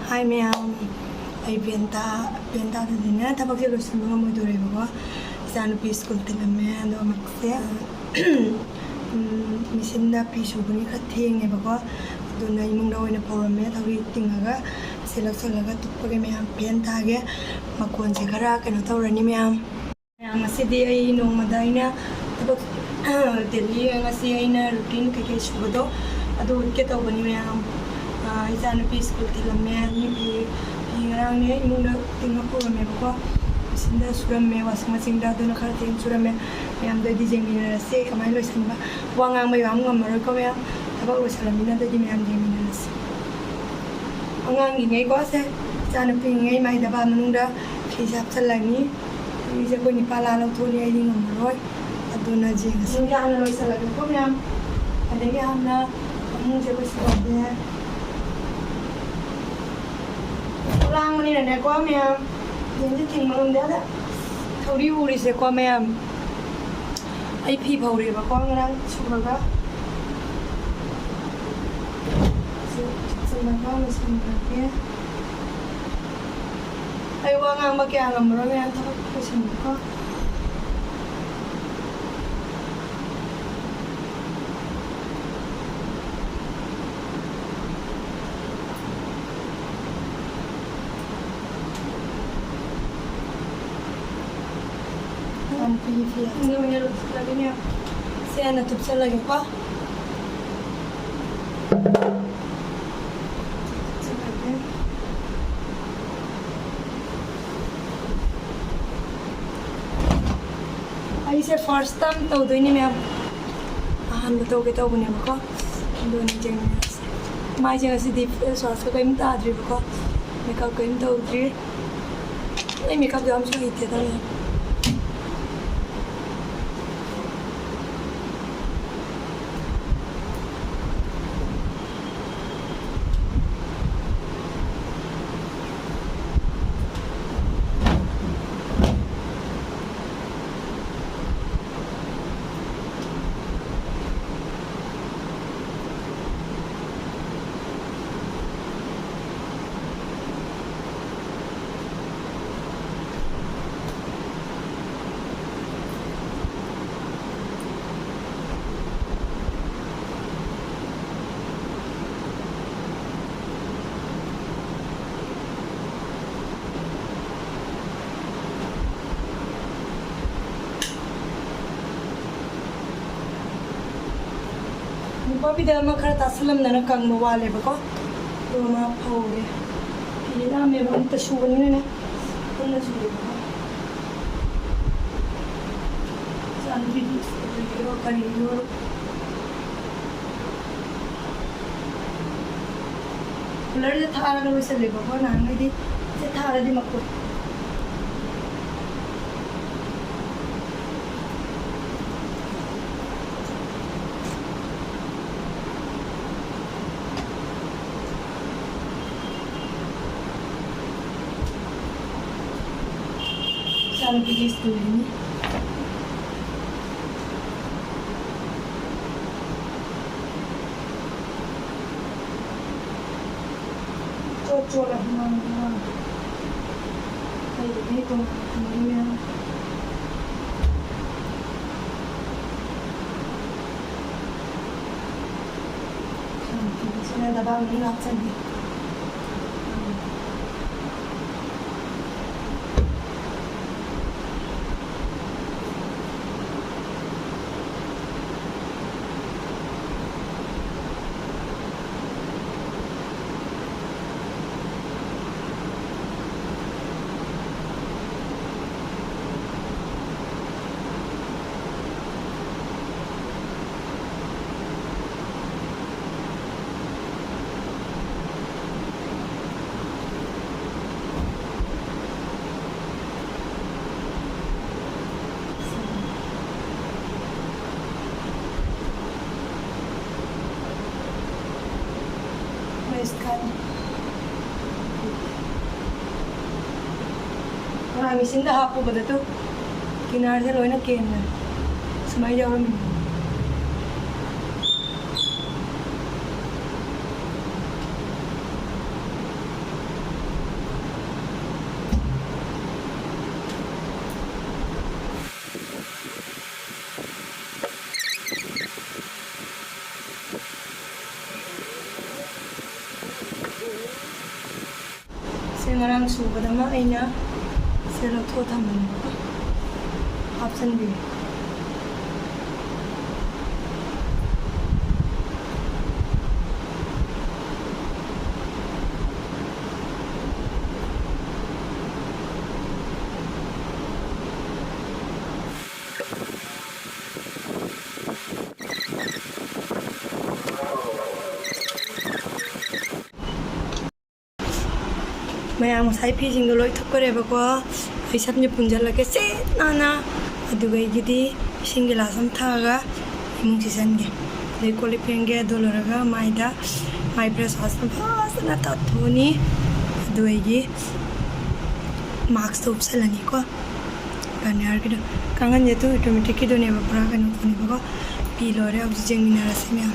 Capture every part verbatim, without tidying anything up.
ꯍꯥꯏ ꯃꯌꯥꯝ, ꯑꯩ ꯕꯦꯟꯇꯥ, ꯕꯦꯟꯇꯥꯗꯗꯤꯅꯦ ꯊꯕꯛꯁꯦ ꯂꯣꯏꯁꯤꯟꯕ ꯉꯝꯃꯣꯏꯗꯣꯔꯦꯕꯀꯣ꯫ ꯏꯆꯥꯅꯨꯄꯤ ꯁ꯭ꯀꯨꯜ ꯊꯤꯜꯂꯝꯃꯦ, ꯑꯗꯣ ꯃꯁꯦ, ꯎꯝ, ꯃꯦꯆꯤꯟꯗ ꯐꯤ ꯁꯨꯕꯅꯤ ꯈꯔ ꯊꯦꯡꯉꯦꯕꯀꯣ, ꯑꯗꯨꯅ ꯏꯃꯨꯡꯗ ꯑꯣꯏꯅ ꯐꯧꯔꯝꯃꯦ꯫ ꯊꯧꯔꯤ ꯇꯤꯡꯉꯒ ꯁꯤ ꯂꯧꯁꯜꯂꯒ ꯇꯨꯞꯄꯒꯦ ꯃꯌꯥꯝ꯫ ꯐꯦꯟ ꯊꯥꯒꯦ, ꯃꯈꯣꯟꯁꯦ ꯈꯔ ꯀꯩꯅꯣ ꯇꯧꯔꯅꯤ ꯃꯌꯥꯝ꯫ ꯃꯌꯥꯝ, ꯉꯁꯤꯗꯤ ꯑꯩ ꯅꯣꯡꯃꯗ ꯑꯩꯅ ꯊꯕꯛ, ꯗꯦꯂꯤ ꯉꯁꯤ ꯑꯩꯅ ꯔꯨꯇꯤꯟ ꯀꯩꯀꯩ ꯁꯨꯕꯗꯣ ꯑꯗꯨ ꯎꯠꯀꯦ ꯇꯧꯕꯅꯤ ꯃꯌꯥꯝ꯫ ꯑꯥ, ꯏꯆꯥꯅꯨꯄꯤ ꯁ꯭ꯀꯨꯜ ꯊꯤꯜꯂꯝꯃꯦ, ꯑꯅꯤ ꯐꯤ, ꯐꯤ ꯉꯔꯥꯡꯅꯦ ꯏꯃꯨꯡꯗ ꯇꯤꯡꯉ ꯄꯨꯔꯝꯃꯦꯕꯀꯣ, ꯃꯦꯆꯤꯟꯗ ꯁꯨꯔꯝꯃꯦ, ꯋꯥꯁꯤꯡ ꯃꯦꯆꯤꯟꯗ, ꯑꯗꯨꯅ ꯈꯔ ꯊꯦꯡ ꯁꯨꯔꯝꯃꯦ꯫ ꯃꯌꯥꯝꯗꯣ ꯑꯩꯗꯤ ꯌꯦꯡꯃꯤꯟꯅꯔꯁꯦ ꯀꯃꯥꯏꯅ ꯂꯣꯏꯁꯤꯟꯕ꯫ ꯋꯥ ꯉꯥꯡꯕ ꯌꯥꯝ ꯉꯝꯃꯔꯣꯏꯀꯣ ꯃꯌꯥꯝ, ꯊꯕꯛ ꯂꯣꯏꯁꯤꯜꯂꯝꯃꯤꯅ ꯑꯗꯨꯗꯤ ꯃꯌꯥꯝ ꯌꯦꯡꯃꯤꯟꯅꯔꯁꯦ꯫ ꯑꯉꯥꯡꯒꯤꯉꯩꯀꯣ, ꯁꯦ, ꯏꯆꯥꯅꯨꯄꯤꯉꯩ ꯃꯥꯏ ꯗꯕꯥ ꯃꯅꯨꯡꯗ ꯐꯤꯁꯦ ꯍꯥꯞꯆꯤꯜꯂꯅꯤ꯫ ꯐꯤꯁꯦ ꯑꯩꯈꯣꯏ ꯅꯤꯄꯥ ꯂꯥ ꯂꯧꯊꯣꯛꯑꯅꯤ, ꯑꯩꯗꯤ ꯉꯝꯃꯔꯣꯏ꯫ ꯑꯗꯨꯅ ꯌꯦꯡꯉꯁꯤ꯫ ꯏꯁꯤꯡꯁꯦ ꯍꯥꯟꯅ ꯂꯣꯏꯁꯤꯜꯂꯒꯦꯀꯣ ꯃꯌꯥꯝ꯫ ꯑꯗꯒꯤ ꯍꯥꯟꯅ ꯐꯃꯨꯡꯁꯦ ꯂꯣꯏꯁꯤꯜꯂꯒꯦ꯫ ꯂꯥꯡꯕꯅꯤꯅꯅꯦꯀꯣ ꯃꯌꯥꯝ, ꯐꯦꯟꯁꯦ ꯊꯤꯡꯕ ꯉꯝꯗꯦ꯫ ꯑꯗ ꯊꯧꯔꯤ ꯎꯔꯤꯁꯦꯀꯣ ꯃꯌꯥꯝ, ꯑꯩ ꯐꯤ ꯐꯧꯔꯦꯕꯀꯣ ꯉꯔꯥꯡ ꯁꯨꯔꯒ꯫ ꯁꯤ ꯊꯨꯞꯆꯜꯂꯒ ꯂꯣꯏꯁꯤꯟꯈ꯭ꯔꯒꯦ꯫ ꯑꯩ ꯋꯥ ꯉꯥꯡꯕ ꯀꯌꯥ ꯉꯝꯃꯔꯣꯏ ꯃꯌꯥꯝ, ꯊꯕꯛ ꯂꯣꯏꯁꯤꯟꯕꯀꯣ꯫ ꯁꯦ ꯍꯥꯟꯅ ꯊꯨꯞꯆꯜꯂꯒꯦꯀꯣ꯫ ꯑꯩꯁꯦ first time ꯇꯧꯗꯣꯏꯅꯦ ꯃꯌꯥꯝ, ꯑꯍꯥꯟꯕ ꯇꯧꯒꯦ ꯇꯧꯕꯅꯦꯕꯀꯣ꯫ ꯑꯗꯨꯅ ꯌꯦꯡꯃꯤꯟꯅꯔꯁꯦ꯫ ꯃꯥꯏꯁꯦ ꯉꯁꯤꯗꯤ face washꯀ ꯀꯔꯤꯝ ꯇꯥꯗ꯭ꯔꯤꯕꯀꯣ, makeup ꯀꯔꯤꯝ ꯇꯧꯗ꯭ꯔꯤ꯫ ꯑꯩ makeupꯗꯣ ꯌꯥꯝꯁꯨ ꯍꯩꯇꯦꯗ ꯃꯌꯥꯝ꯫ ꯄꯤꯗ ꯑꯃ ꯈꯔ ꯇꯥꯁꯜꯂꯝꯗꯅ ꯀꯪꯕ ꯋꯥꯠꯂꯦꯕꯀꯣ꯫ ꯑꯗꯣ ꯑꯃ ꯐꯧꯔꯦ꯫ ꯐꯤ ꯌꯥꯝꯃꯦꯕ, ꯑꯃꯨꯛꯇ ꯁꯨꯕꯅꯤꯅꯅꯦ꯫ ꯄꯨꯟꯅ ꯁꯨꯔꯦꯕꯀꯣ꯫ ꯏꯆꯥꯅꯨꯄꯤꯗꯤ ꯁ꯭ꯀꯨꯜꯒꯤꯔꯣ ꯀꯔꯤꯒꯤꯔꯣ꯫ ꯀꯨꯂꯔꯗ ꯊꯥꯔꯒ ꯂꯣꯏꯁꯜꯂꯦꯕꯀꯣ ꯅꯍꯥꯟꯈꯩꯗꯤ꯫ ꯁꯤ ꯊꯥꯔꯗꯤ ꯃꯈꯨꯠ꯫ ꯏꯆꯥꯅꯨꯄꯤꯒꯤ ꯁ꯭ꯀꯨꯜꯒꯤꯅꯤ꯫ ꯆꯣꯠ ꯆꯣꯠꯂ ꯍꯨꯃꯥꯡ ꯍꯨꯃꯥꯡ꯫ ꯑꯩꯒꯤꯗꯤ ꯇꯣꯉꯥꯟꯅ ꯊꯝꯕ ꯃꯌꯥꯝ꯫ ꯁꯤꯅ ꯗꯕꯥ ꯃꯅꯨꯡ ꯍꯥꯞꯆꯟꯒꯦ꯫ Waistcoat꯫ ꯉꯔꯥꯡ ꯃꯦꯆꯤꯟꯗ ꯍꯥꯞꯄꯨꯕꯗ ꯇꯨ ꯀꯤꯅꯥꯔꯁꯦ ꯂꯣꯏꯅ ꯀꯦꯟꯈ꯭ꯔꯦ꯫ ꯁꯨꯃꯥꯏꯅ ꯌꯥꯎꯔꯝꯃꯤ꯫ ꯁꯤ ꯉꯔꯥꯡ ꯁꯨꯕꯗꯃꯛ ꯑꯩꯅ ꯁꯦ ꯂꯧꯊꯣꯛꯑ ꯊꯝꯕꯅꯦꯕꯀꯣ꯫ ꯍꯥꯞꯆꯤꯟꯕꯤꯌꯨ꯫ ꯃꯌꯥꯝ, ꯉꯁꯥꯏ ꯐꯤꯁꯤꯡꯗꯣ ꯂꯣꯏ ꯊꯨꯞꯈ꯭ꯔꯦꯕꯀꯣ꯫ ꯑꯩ ꯁꯝꯁꯦ ꯄꯨꯟꯁꯤꯜꯂꯒꯦ ꯁꯦ ꯅꯥꯟꯅ, ꯑꯗꯨꯒ ꯑꯩꯒꯤꯗꯤ ꯏꯁꯤꯡ ꯒꯤꯂꯥꯁ ꯑꯃ ꯊꯛꯑꯒ ꯏꯃꯨꯡ ꯆꯪꯁꯤꯟꯒꯦ꯫ ꯑꯗꯩ ꯀꯣꯜ ꯂꯤꯛ ꯐꯦꯡꯒꯦ꯫ ꯑꯗꯨ ꯂꯣꯏꯔꯒ ꯃꯥꯏꯗ ꯃꯥꯏ ꯕ꯭ꯔꯁ ꯋꯥꯁꯅ ꯐꯖꯅ ꯇꯥꯊꯣꯛꯑꯅꯤ꯫ ꯑꯗꯨ ꯑꯩꯒꯤ ꯃꯥꯛꯁꯇꯣ ꯎꯞꯁꯜꯂꯅꯤꯀꯣ꯫ ꯒꯥꯔꯅꯤꯌꯔꯒꯤꯗꯣ ꯀꯥꯡꯍꯟꯁꯦ ꯑꯗꯨ ꯑꯣꯇꯣꯃꯦꯇꯤꯛꯀꯤꯗꯨꯅꯦꯕ, ꯄꯨꯔꯥ ꯀꯩꯅꯣ ꯇꯧꯅꯦꯕꯀꯣ꯫ ꯐꯤ ꯂꯣꯏꯔꯦ, ꯍꯧꯖꯤꯛ ꯌꯦꯡꯃꯤꯟꯅꯔꯁꯤ ꯃꯌꯥꯝ꯫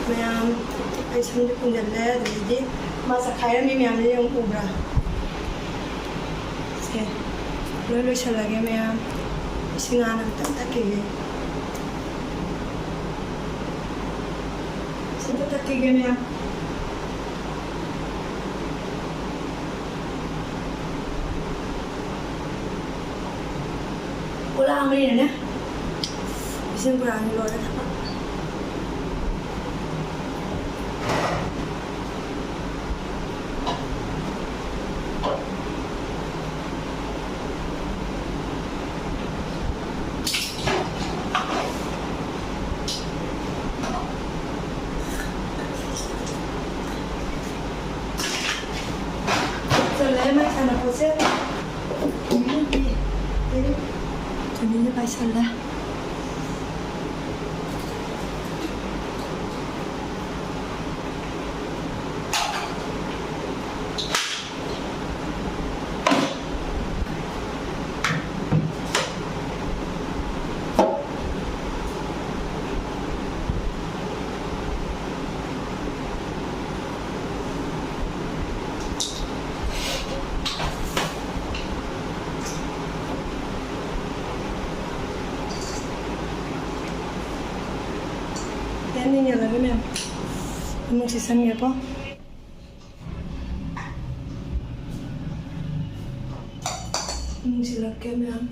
ꯃꯌꯥꯝ, ꯑꯩ ꯁꯝꯗꯤ ꯄꯨꯟꯁꯤꯜꯂꯦ꯫ ꯑꯗꯩꯗꯤ ꯃꯥ ꯆꯈꯥꯏꯔꯝꯃꯤ ꯃꯌꯥꯝꯗꯣ ꯌꯦꯡꯉꯨ, ꯎꯕ꯭ꯔꯥ? ꯁꯦ, ꯂꯣꯏ ꯂꯣꯏꯁꯤꯜꯂꯒꯦ ꯃꯌꯥꯝ꯫ ꯏꯁꯤꯡ ꯍꯥꯟꯅ ꯈꯤꯇꯪ ꯊꯛꯈꯤꯒꯦ꯫ ꯏꯁꯤꯡ ꯈꯤꯇꯪ ꯊꯛꯈꯤꯒꯦ ꯃꯌꯥꯝ꯫ ꯄꯨꯔꯥ ꯑꯃꯅꯤꯅꯅꯦ꯫ ꯏꯁꯤꯡ ꯄꯨꯔꯥ ꯑꯅꯤ ꯂꯣꯏꯔꯦ ꯊꯛꯄ꯫ ꯆꯠꯂꯦ ꯃꯥꯏ ꯁꯥꯟꯅꯄꯣꯠꯁꯦ꯫ ꯇꯨꯃꯤꯟꯅ ꯄꯥꯏꯁꯜꯂꯦ꯫ ꯌꯥꯅꯤꯡꯉꯦ ꯂꯣꯏꯅ ꯃꯌꯥꯝ꯫ ꯑꯃꯨꯛ ꯁꯤꯁꯟꯒꯦꯀꯣ꯫ ꯅꯨꯡꯁꯤꯜꯂꯛꯀꯦ ꯃꯌꯥꯝ꯫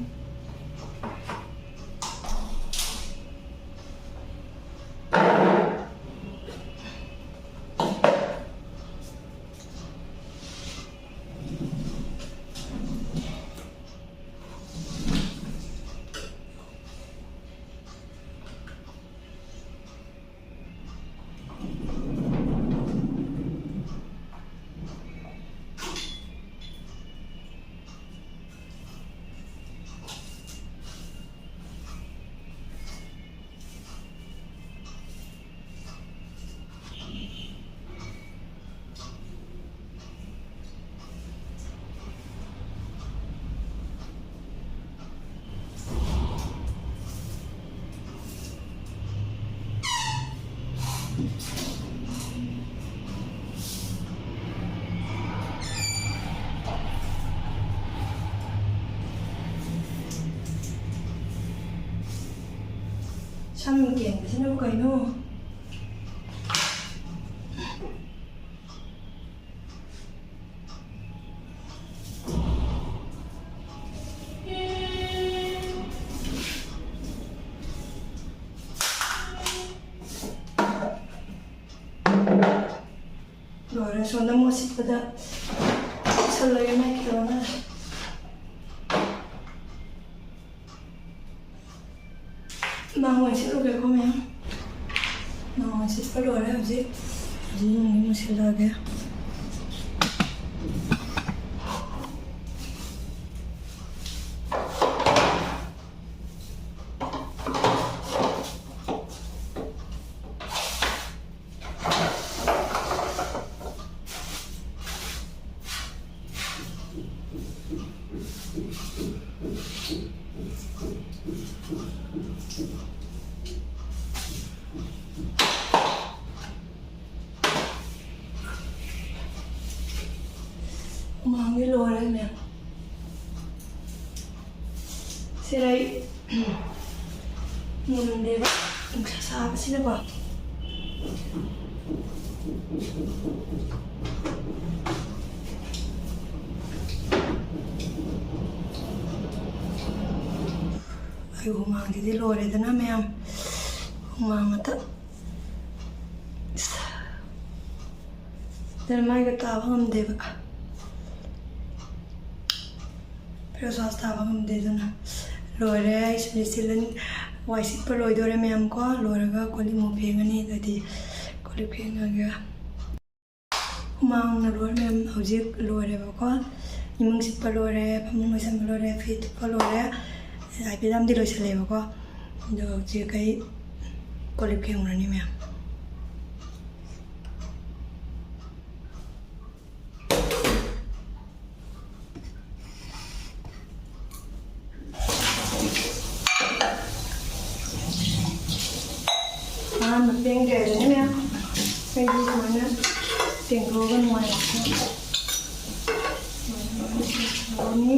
ꯁꯝ ꯀꯦꯟꯕꯁꯤꯅꯕꯨ ꯀꯩꯅꯣ? ꯂꯣꯏꯔꯦ, ꯁꯣꯝꯗ ꯃꯣꯠ ꯁꯤꯠꯄꯗ ꯁꯜꯂꯒꯦ ꯃꯥꯏ ꯀꯩꯅꯣꯅ꯫ ꯃꯥꯡ ꯑꯣꯏꯅ ꯁꯤꯠꯂꯨꯒꯦꯀꯣ ꯃꯌꯥꯝ꯫ ꯃꯥꯡ ꯑꯣꯏꯅ ꯁꯤꯠꯄ ꯂꯣꯏꯔꯦ ꯍꯧꯖꯤꯛ꯫ ꯍꯧꯖꯤꯛ ꯅꯣꯡꯃꯩ ꯃꯨꯁꯤꯜꯂꯛꯑꯒꯦ꯫ ꯍꯨꯃꯥꯡꯗꯤ ꯂꯣꯏꯔꯦ ꯃꯌꯥꯝ꯫ ꯁꯤꯔꯩ ꯉꯝꯗꯦꯕ, ꯅꯨꯡꯁꯥ ꯁꯥꯕꯁꯤꯗꯀꯣ꯫ ꯑꯩ ꯍꯨꯃꯥꯡꯁꯤꯗꯤ ꯂꯣꯏꯔꯦꯗꯅ ꯃꯌꯥꯝ, ꯍꯨꯃꯥꯡ ꯉꯥꯛꯇ꯫ ꯑꯗꯨꯅ ꯃꯥꯏꯒ ꯇꯥꯕ ꯉꯝꯗꯦꯕ꯫ ꯐꯦꯁ ꯋꯥꯁ ꯇꯥꯕ ꯉꯝꯗꯦ꯫ ꯑꯗꯨꯅ ꯂꯣꯏꯔꯦ꯫ ꯑꯩ ꯁꯨꯝ ꯁꯤꯠꯂꯅꯤ꯫ ꯋꯥꯏ ꯁꯤꯠꯄ ꯂꯣꯏꯗꯣꯔꯦ ꯃꯌꯥꯝ ꯀꯣ꯫ ꯂꯣꯏꯔꯒ ꯀꯣꯜ ꯂꯤꯛ ꯑꯃꯨꯛ ꯐꯦꯡꯉꯅꯤ꯫ ꯑꯗꯨꯗꯤ ꯀꯣꯜ ꯂꯤꯛ ꯐꯦꯡꯉꯒ ꯍꯨꯃꯥꯡꯅ ꯂꯣꯏꯔꯦ ꯃꯌꯥꯝ꯫ ꯍꯧꯖꯤꯛ ꯂꯣꯏꯔꯦꯕꯀꯣ꯫ ꯏꯃꯨꯡ ꯁꯤꯠꯄ ꯂꯣꯏꯔꯦ, ꯐꯃꯨꯡ ꯂꯣꯏꯁꯟꯕ ꯂꯣꯏꯔꯦ, ꯐꯤ ꯊꯨꯞꯄ ꯂꯣꯏꯔꯦ, ꯍꯥꯏꯐꯦꯠ ꯑꯃꯗꯤ ꯂꯣꯏꯁꯜꯂꯦꯕꯀꯣ꯫ ꯑꯗꯣ ꯍꯧꯖꯤꯛ ꯑꯩ ꯀꯣꯜ ꯂꯤꯛ ꯐꯦꯡꯉꯨꯔꯅꯤ ꯃꯌꯥꯝ꯫ ꯑꯍꯥꯟꯕ ꯐꯦꯡꯗ꯭ꯔꯦꯗꯅꯅꯦ, ꯑꯩꯗꯤ ꯁꯨꯃꯥꯏꯅ ꯇꯦꯡꯊꯣꯛꯑꯒ ꯅꯨꯡꯉꯥꯏꯔꯛꯄ꯫ ꯁꯨꯃꯥꯏꯅ ꯂꯣꯏꯅ ꯇꯦꯡꯊꯣꯛꯑꯅꯤ꯫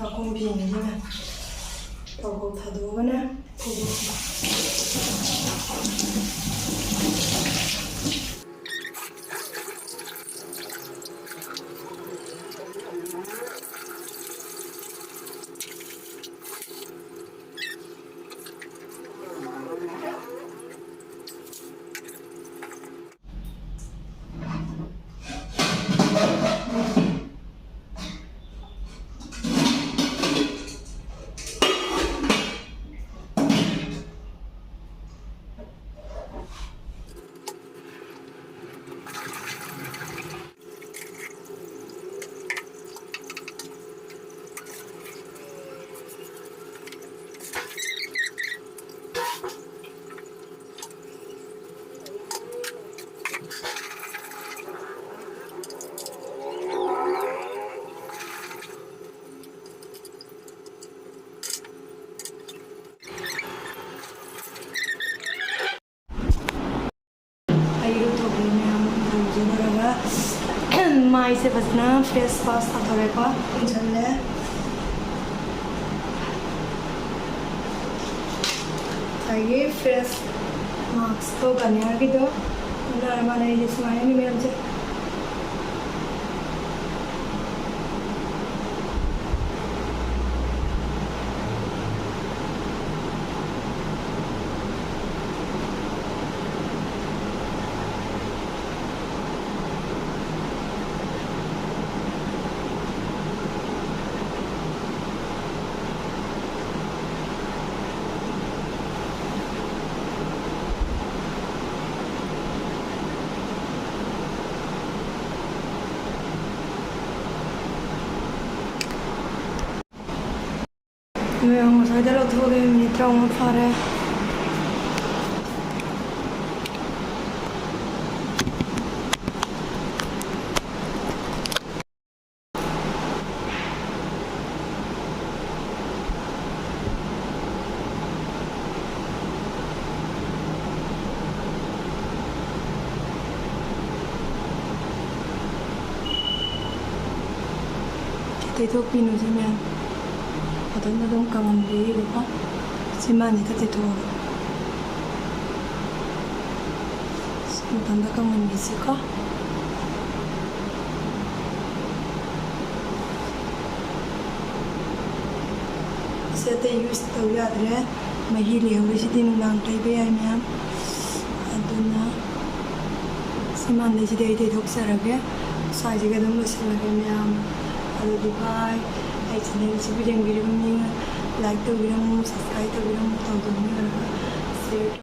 ꯆꯥꯛꯈꯨꯝ ꯐꯦꯡꯉꯤꯁꯤꯅ ꯇꯧꯕ ꯊꯥꯗꯣꯛꯑꯒꯅ ꯐꯧꯗꯣꯛꯈꯤ꯫ ꯑꯩ ꯏꯔꯨꯊꯣꯛꯂꯦ ꯃꯌꯥꯝ, ꯏꯔꯨꯖ ꯂꯣꯏꯔꯒ ꯃꯥꯏꯁꯦ ꯐꯖꯅ face wash ꯇꯥꯊꯣꯔꯦꯀꯣ, ꯄꯨꯟꯁꯜꯂꯦ꯫ ꯉꯁꯥꯏꯒꯤ face mask ꯇꯣ ꯒꯥꯔꯅꯤꯌꯔꯒꯤꯗꯣ, ꯑꯗꯨꯅ ꯃꯥꯟꯅꯩ ꯁꯨꯃꯥꯏꯅ ꯃꯌꯥꯝꯁꯦ꯫ ꯃꯌꯥꯝ ꯉꯁꯥꯏꯗ ꯂꯧꯊꯣꯛꯑꯒ ꯃꯤꯅꯤꯠ ꯇꯔꯥꯃꯉꯥ ꯐꯥꯔꯦ꯫ ꯇꯩꯊꯣꯛꯄꯤꯅꯨꯁꯦ ꯃꯌꯥꯝ꯫ ꯐꯖꯅ ꯑꯗꯨꯝ ꯀꯪꯍꯟꯕꯤꯔꯤꯀꯣ꯫ ꯁꯤ ꯃꯥꯅꯤꯗ ꯇꯩꯊꯣꯛꯑꯒ꯫ ꯁꯤ ꯃꯊꯟꯇ ꯀꯪꯍꯟꯕꯤꯁꯤꯀꯣ꯫ ꯁꯤ ꯑꯇꯩ use ꯇꯧ ꯌꯥꯗ꯭ꯔꯦ꯫ ꯃꯍꯤ ꯂꯩꯍꯧꯔꯤꯁꯤꯗꯤ ꯅꯨꯡꯗꯥꯡ ꯇꯩꯕ ꯌꯥꯏ ꯃꯌꯥꯝ꯫ ꯑꯗꯨꯅ ꯁꯤ ꯃꯥꯟꯗꯩꯁꯤꯗꯤ ꯑꯩ ꯇꯩꯊꯣꯛꯆꯔꯒꯦ꯫ ꯁ꯭ꯋꯥꯏꯁꯤꯒ ꯑꯗꯨꯝ ꯂꯣꯏꯁꯤꯜꯂꯒꯦ ꯃꯌꯥꯝ꯫ ꯑꯗꯨꯗꯤ bye꯫ ꯑꯩ channel ꯁꯤꯕꯨ ꯌꯦꯡꯕꯤꯔꯤꯕ ꯃꯤꯅ like ꯇꯧꯕꯤꯔꯝꯃꯨ, subscribe ꯇꯧꯕꯤꯔꯝꯃꯨ, ꯇꯧꯗꯕ ꯃꯤ ꯑꯣꯏꯔꯒ share